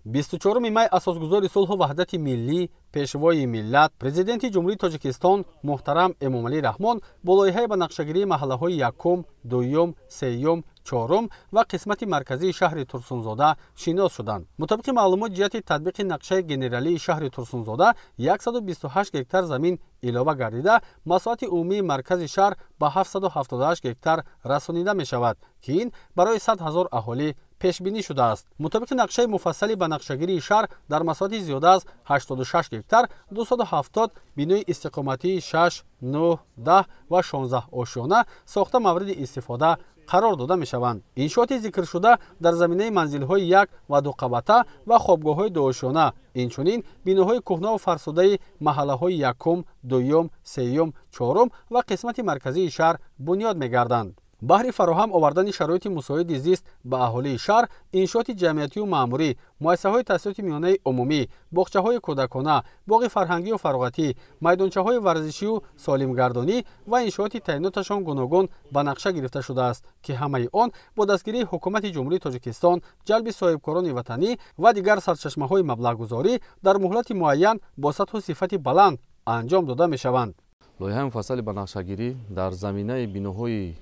24 май асосгузори сулҳу ваҳдати миллӣ, пешвои миллат, Президенти Ҷумҳурии Тоҷикистон муҳтарам Эмомалӣ Раҳмон бо лоиҳаи ба нақшагирии маҳаллаҳои якум, дуюм, сеюм, чорум ва қисмати марказии шаҳри Турсунзода шинос шуданд. Мутобиқи маълумот, ҷиҳати татбиқи нақшаи генералии шаҳри Турсунзода 128 гектар замин илова гардида, масоҳати умумии маркази шаҳр ба 778 гектар расонида мешавад, ки ин барои 100 ҳазор аҳолӣ пешбинӣ шудааст. Мутобиқи нақшаи муфассали ба нақшагирии шаҳр дар масоҳати зиёда аз 86 гектар 270 бинои истиқоматии 6, 9, 10 ва 16 ошёна сохта мавриди истифода қарор дода мешаванд. Иншооти зикршуда дар заминаи манзилҳои як ва дуқабата ва хобгоҳҳои дуошёна, инчунин биноҳои кӯҳнаву фарсудаи маҳаллаҳои якум, дуюм, сеюм, чорум ва қисмати марказии шаҳр бунёд мегарданд. Баҳри фароҳам овардани шароити мусоиди зист ба аҳолии шаҳр, иншооти ҷамъиятию маъмурӣ, муассисаҳои таҳсилоти миёнаи умумӣ, боғчаҳои кӯдакона, боғи фарҳангию фароғатӣ, майдончаҳои варзишию солимгардонӣ ва иншооти таъиноташон гуногун ба нақша гирифта шудааст, ки ҳамаи он бо дастгирии Ҳукумати Ҷумҳурии Тоҷикистон, ҷалби соҳибкорони ватанӣ ва дигар сарчашмаҳои маблағгузорӣ дар муҳлати муайян бо сатҳу сифати баланд анҷом дода мешаванд. Лоиҳаи муфассали ба нақшагирӣ дар заминаи биноҳои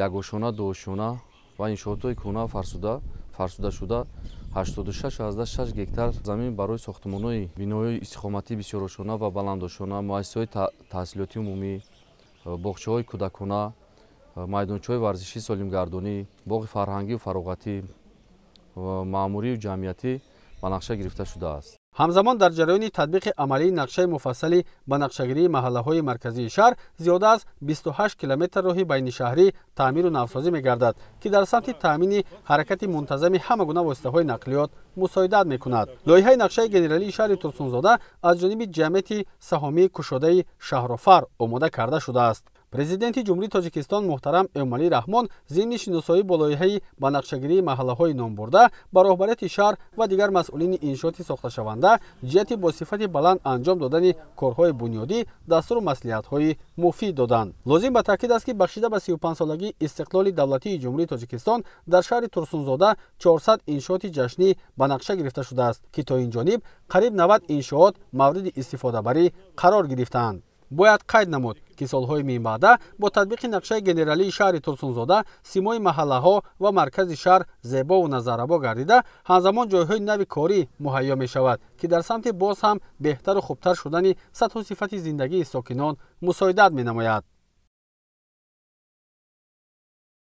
ягошона, дуошона ва иншоотҳои кӯҳна фарсудашуда 86,6 гектар замин барои сохтмонҳои биноҳои истиқоматии бисёрошона ва баландошона, муассисаҳои таҳсилоти умумӣ, боғчаҳои кӯдакона, майдончаҳои варзишии солимгардонӣ, боғи фарҳангию фароғатӣ, маъмурию ҷамъиятӣ ба нақша гирифта шудааст. Ҳамзамон дар ҷараёни татбиқи амалии нақшаи муфассали ба нақшагирии маҳаллаҳои марказии шаҳр зиёда аз 28 километр роҳи байнишаҳрӣ таъмиру навсозӣ мегардад, ки дар самти таъмини ҳаракати мунтазами ҳама гуна воситаҳои нақлиёт мусоидат мекунад. Лоиҳаи нақшаи генералии шаҳри Турсунзода аз ҷониби ҷамъияти саҳомии кушодаи Шаҳрофар омода карда шудааст. Президенти Ҷумҳурии Тоҷикистон муҳтарам Эмомалӣ Раҳмон зимни шиносоӣ бо лоиҳаи ба нақшагирии маҳаллаҳои номбурда ба роҳбарияти шаҳр ва дигар масъулини иншооти сохташаванда ҷиҳати бо сифати баланд анҷом додани корҳои бунёдӣ дастуру маслиҳатҳои муфид доданд. Лозим ба таъкид аст, ки бахшида ба 35-солагии истиқлоли давлатии Ҷумҳурии Тоҷикистон дар шаҳри Турсунзода 400 иншооти ҷашнӣ ба нақша гирифта шудааст, ки то ин ҷониб қариб 90 иншоот мавриди истифодабарӣ қарор гирифтаанд. Бояд қайд намуд, ки солҳои минбаъда бо татбиқи нақшаи генералии шаҳри Турсунзода симои маҳаллаҳо ва маркази шаҳр зебову назаррабо гардида, ҳамзамон ҷойҳои нави корӣ муҳайё мешавад, ки дар самти боз ҳам беҳтару хубтар шудани сатҳу сифати зиндагии сокинон мусоидат менамояд.